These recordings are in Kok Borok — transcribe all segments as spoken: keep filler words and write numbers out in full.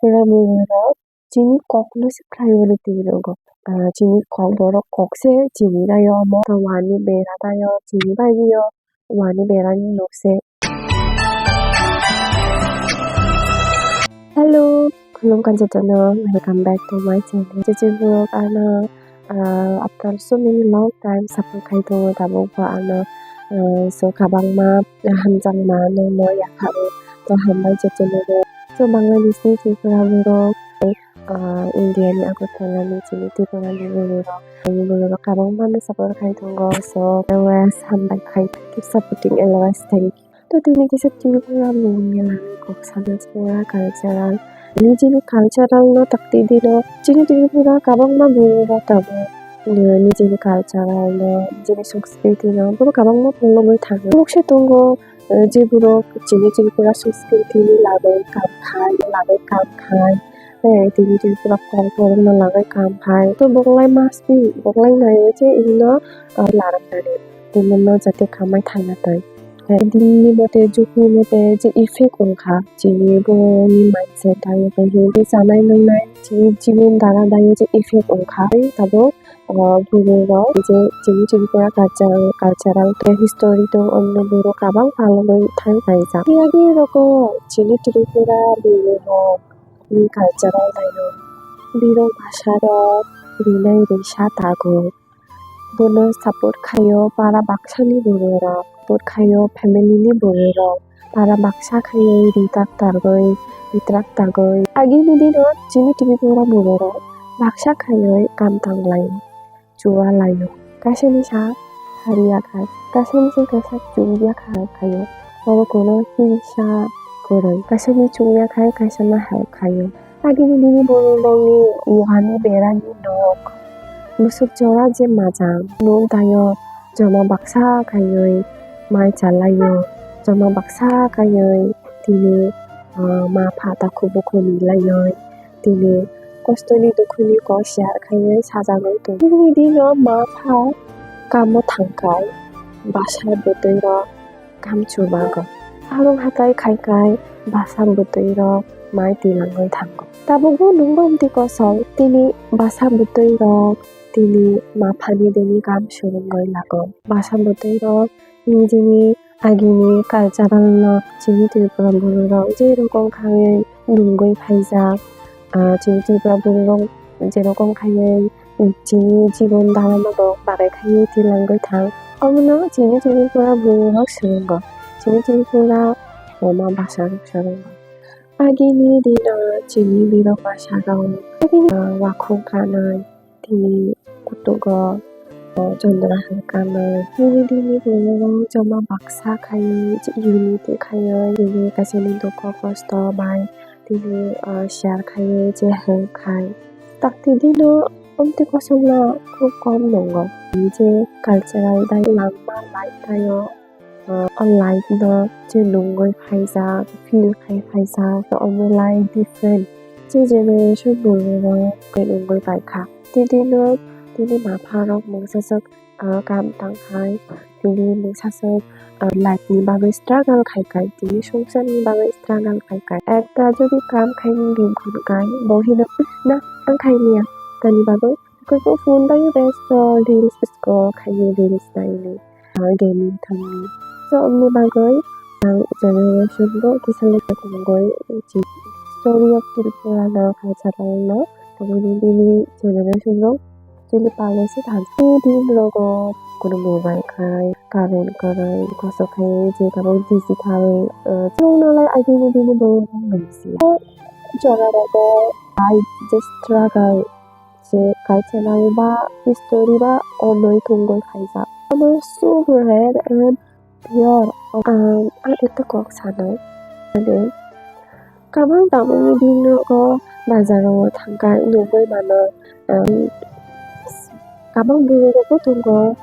Pura bwrwi rok chini kok no se khlai mani twi rogo. Ah, chini kok, borok kok se chini rai o, omo wani bera rai o, chini bai o, wani bera ni nok se. Hello, khulumkha jotono, welcome back to my channel. Chini borok ano, ah, after so many long time support khai tongo tabuk bo ano, ah, so kwbangma hamjakma no no yapharo. To hambai jotono. So Bangladesh ni Tripura borok, ah, India ni Agartala ni chini Tripura ni borok, ani borok kwbangma no support khai tongo. So always hambai khai, keep supporting always, thank you. To tini kisa Tripura borok ni lama kok sana Tripura cultural, nijini cultural no takti dino chini Tripura kwbangma borok tabuk nijini cultural no, nijini sanskriti no borok kwbangma phunugwi thango. Boksa tongo, eh, je borok chini Tripura sanskriti ni lama kam khai, lama kam khai, eh, tini Tripura kok borok no lama kam khai. To borok lai must be, borok lai nai je ino, eh, laram nani, tini no jate kamai thangna twi. Eh, din ni mote, jug ni mote je effect wngkha, chini borok ni mindset, tei chanai nungnai, chini jibon dara dagi je effect wngkha. Tabuk o borok rok je chini Tripura culture, cultural tei history tong, omni borok kwbang palogwi thang paijak. Phiya di rogo chini Tripura borok rok ni cultural daino borok bwsa rok rinai risa tago. Bono support khaio para baksa ni borok rok, support khaio family ni borok rok, para baksa khaio ri tak tagwi, ri tak tagwi. Agini dino chini Tripura borok rok baksa khaiwi kam tang lai. Chuwa laio. Kaisani sa hariya khai, kaisani se kaisa chukya khai khaio. Oro kono himsa kwrwi. Kaisani chukya khai, kaisano help khaio. Agini dini borok rokni wani berani nok. Musuk jora je majang. Nok dayo joma baksa khaiwi mai chalaio. Joma baksa khaiwi tini, ah, ma pha ta khubu khuni laioi. Tini kostoni dukhuni kok share khaiwi sajagwi tongo. Chini dino ma pha kamo thangkhai bwsa bwtwi rok kam chubago. Arong hatai khaikhai bwsa bwtwi rok mai twilangwi thango. Tabukbo nungbo amtwi kosong tini bwsa bwtwi rok tini ma phani dini kam surungwi lago. Bwsa bwtwi rok nijini agini cultural no chini Tripura borok rok je rokom khai nungwi phaijak, ah, chini Tripura borok rok je rokom khai chini jibon dana no bagwi khai twilangwi thang. Omono chini Tripura borok rok swrwngo, chini Tripura oma bwsa rok swrwngo. Agini dino chini borok bwsa rok agini, ah, wakhuk kanai. Tini kutugo, o, Chandra hai kanwi. Tini dini borok joma baksa khaiwi, unity khaiwi, tini kaisani dukho kosto bai tini, o, share khaiwi je help khai. Takti dino amtwi kosongno khub kom nungo. Tini je cultural dai langma life taio. O life no je nungwi phaijak, feel khai phaijak, omo life different. Je generation borok rok nungwi paikha. Tini no, tini ma pha rok mungsa swk, ah, kam tang khai, tini mungsa swk, ah, life ni bagwi struggle khai khai, tini swngchar ni bagwi struggle khai khai. Ekta jodi kam khai ni rim khai, bo hino na ang khai liya, tani bagwi. Koi phone bai besto reels scroll khai reels naini, ah, gaming thangni. So, omni bagwi ang generation bo kisa lekha tongwi story of Tripura no kaichara no tongwi bini generation rok chini palo se thang. Tini din rogo kuno mobile khai, current kwrwi, koso khai, je tabuk digital, ah, chwng nalai agini bini borok rok nangsi. Jora rogo life je struggle je cultural ba history ba onoi tongwi khaijak. Omo so rare and pure. Ang, ang ekta kok sanai, mane, kabang tamani bini nogo bazaro thangkha nugwi mano, ang, kabang borok rokbo tongo.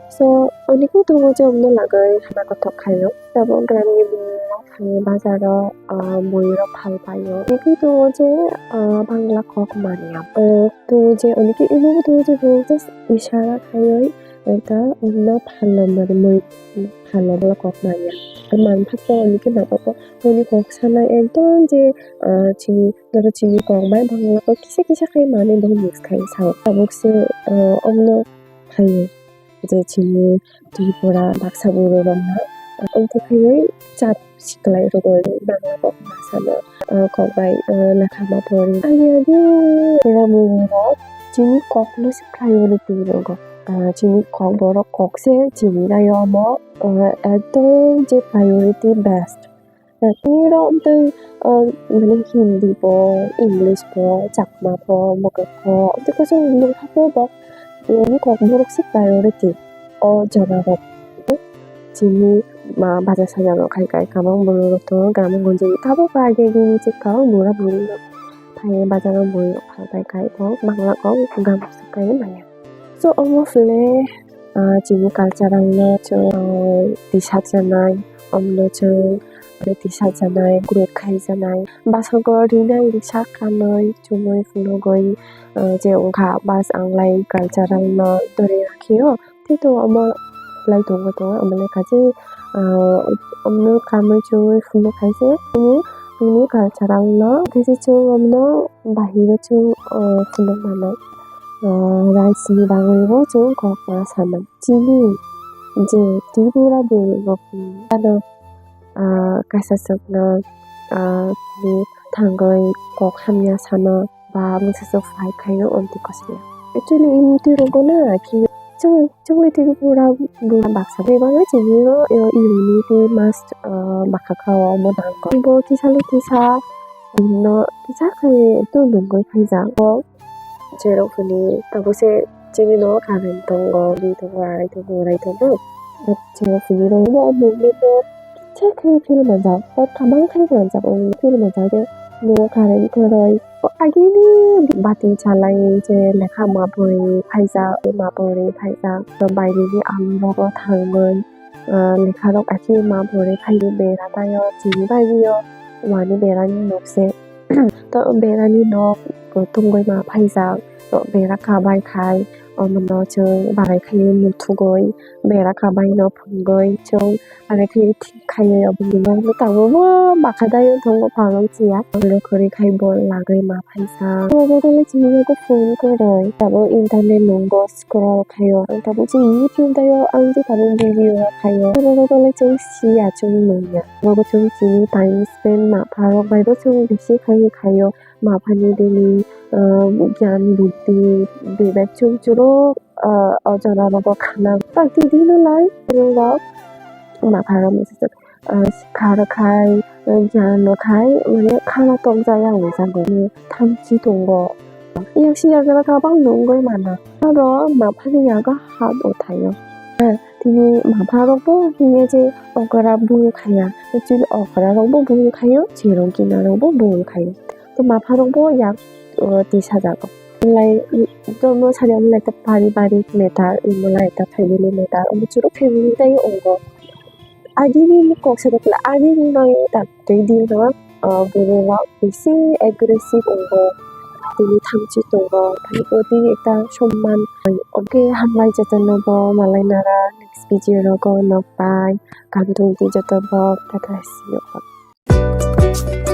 So, onekno tongo je omno lagwi hana kothok khaio. Tabuk gramni borok thangwi bazaro, ah, bwrwirok phal paio. Tei tongo je, ah, bangla kok manya. Ah, tongo je, onekhe ebobo tongo je borok just ishara khaiwi, Eta omno phalna mari mui phalna bwla kok manya. Manpha khe oni khe mama bo boni kok sanai ekdom je, ah, chini, doro chini kok bai bangla kok kisa kisa khe manwi bo mix khai sao. Tabuk se, ah, omno phaio je chini Tripura baksa buru rok na. Omtwi khaiwi chat siklai rwgwi bangla kok ma sano, ah, kok bai, ah, lekha ma pori. Ani ani ramwi rok chini kok no se priority rwgo. Ah, chini kok borok kok se chini rayo omo, ah, ekdom je priority best. Tini rok tei, ah, mane Hindi bo, English bo, Chakma bo, Mogol bo, tei kosong nungkha bo bo, tini kok borok se priority o jora rok. Chini ma baja saja rok khai khai kabang buru rok tongo, gamo gonjini tabuk age gini se kabang bura buri rok phai baja rok bui rok phai pai khai bo bangla kok gam se kai manya. So omo phile, ah, chini cultural no chwng, ah, tisa chanai, omno chwng tisa chanai, group khai chanai. Basago rinai risa kanwi chumui phunugwi, ah, je wngkha bas ang lai cultural no dori rakhio. Tei to omo lai tongo tongo omo le kaje, ah, omno kamwi chumui phunuk khaise. Chini, chini cultural no khe chwng omno bahai o chwng, ah, phunuk mano. Ah, raisni bagwi bo chwng kok ma sanai. Chini je Tripura borok rokni ano, ah, kaisa chwkno, ah, ni thangwi kok hamya sano ba mungsa chwng fight khaio omtwi kosya. Actually, imtwi rogo na khe chwng, chwngni Tripura bura baksa bai bagwi chini ro, eh, unity must, ah, bakha kha o omo nangkok. Bo kisa le kisa no kisa khe to nungwi khaijak. Cherok hwnwi tabuk se chini nogo current tongo, ri tongo, arai tongo, arai tongo. Cherok hwnwi rw omo movement no kisa khe feel manjak, o kabang khe manjak, o feel manjak je nogo current kwrwi. O agini bati chalai je lekha ma pori phaijak, ma pori phaijak, to baireni alu rogo thangwi, ah, lekha rok achi ma pori phai bera taio, chini bairi o wani berani nok se. To berani nok tungwi ma phaijak, to bera kabai khai, omono chwng barai khai muthugwi, bera kabai no phungwi chwng barai khai thik khai obo ni nok no tabuk bo bakha dai wng tongo palong chiya. Omono kwrwi khai bo lagwi ma phaijak. Obo le chini yago phone kwrwi, tabuk internet nungo. Scroll khaio, ang tabuk chini YouTube taio, ang je tabuk video rok khaio, oro oro le chwng siya, chwng nungya, abo chwng chini time spend ma pha rok bai bo chwng bisi khaio, khaio, ma pha ni bini, ah, gyan buddhi bebak chwng chwrwk, ah, o jora rogo khana tak di di no lai rok ma pha rok. Ah, sikha rwkhai, ah, gyan rwkhai, mane khana tokjak yang rijak bo. Thamchi tongo. Yang si yagra kabang nungwi mano. Aro maphani yago ha bo thaio. Ah, tini mapha rok bo hiya je okra bul khaya. Actually okra rok bo bul khaio, cherong kina rok bo bul khaio. To mapha rok bo yak, ah, tisa jago. Lai, jono sari lai ta pari pari metal, imo lai ta family metal. Omo chwrwk family tai ongo. Agini kok se dokla, agini noi ta tei di no, ah, bini rok bisi aggressive wngo. Tini thamchi tongo, phai o tini ekta somman. Okay, hambai jotono bo malai nara next video rogo nok pai. Kaham tong di joto bo, tata si yok.